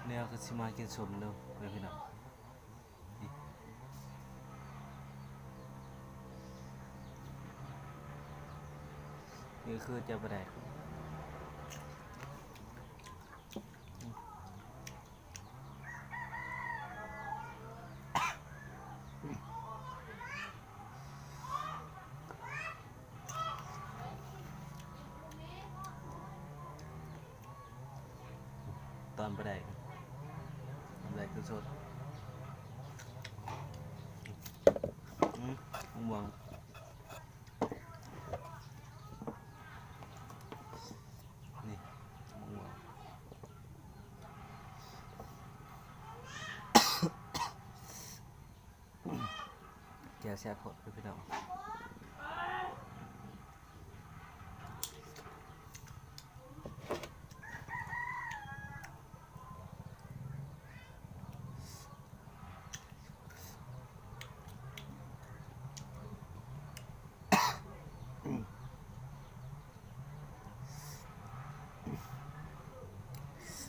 ແລ້ວກໍຊິມາກິນສົ້ມເດີ ເພື່ອນພີ່ນ້ອງ. ນີ້ ນີ້ຄືຈະບໍ່ໄດ້ ຕອນປາແດກ ປາແດກສົດໆ ອືມ ມ່ວງ ນີ້ ມ່ວງ ແຈ່ວແຊບໂພດເດີພີ່ນ້ອງ.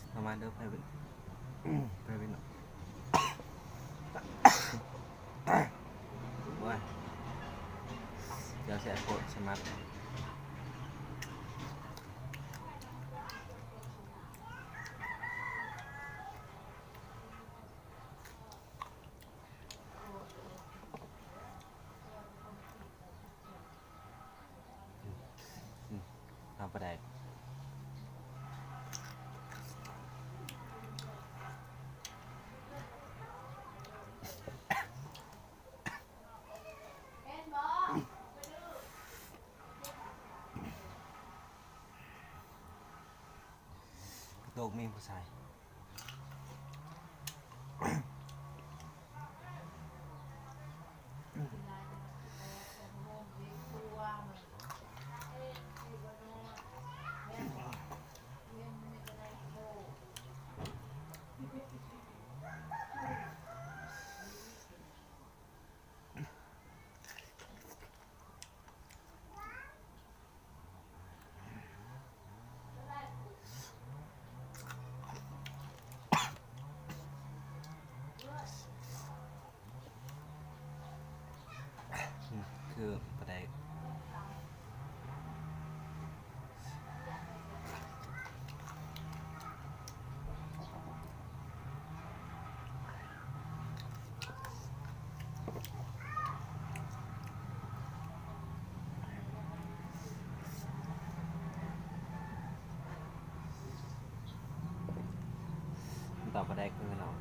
ເອົາມາເດີ ໄປເປັນ ໄປເປັນ ໂອ້ຍ ແຈ່ວແຊບໂພດ ສະໝັກ. ອືມ ອືມ ນ້ຳປາແດກ ໂຕກມີຜູ້ຊາຍ. ອືມ ຄືປາແດກ ຕຳປາແດກເດີພີ່ນ້ອງ.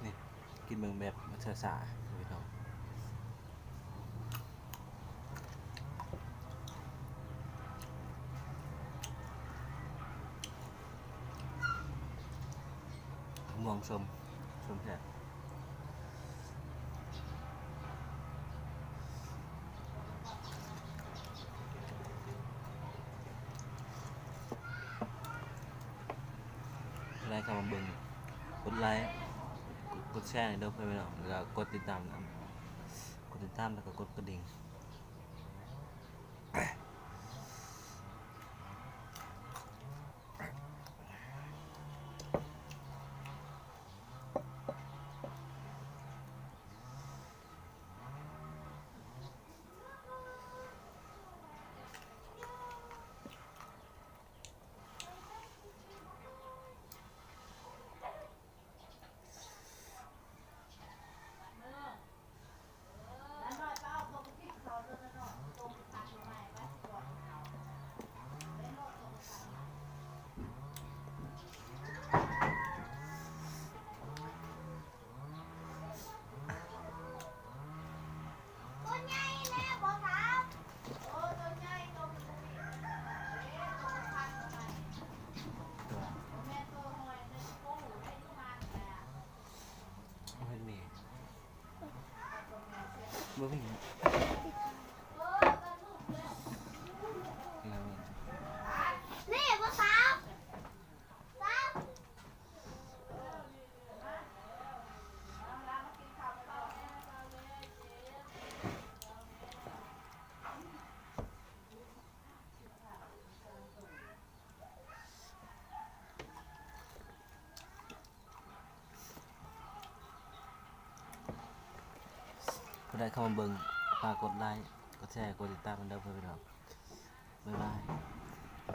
ນີ້ ກິນເບິ່ງແບບມັນຊາໆ ພີ່ນ້ອງ. ມ່ວງສົ້ມ ສົ້ມແຊບ. ໃຜເຂົ້າມາເບິ່ງ ກົດໄລ ກົດແຊໃຫ້ເດີເພື່ອນພີ່ນ້ອງ ແລ້ວກໍກົດຕິດຕາມນຳ ກົດຕິດຕາມ ແລ້ວກໍກົດກະດິ່ງ. ບໍ່ມີ ນີ້ ຜູ້ສາວ. ໄດ້ເຂົ້າມາເບິ່ງ ຝາກກົດໄລ ກົດແຊ ກົດຕິດຕາມນຳເດີເພື່ອນພີ່ນ້ອງ. ບາຍບາຍ.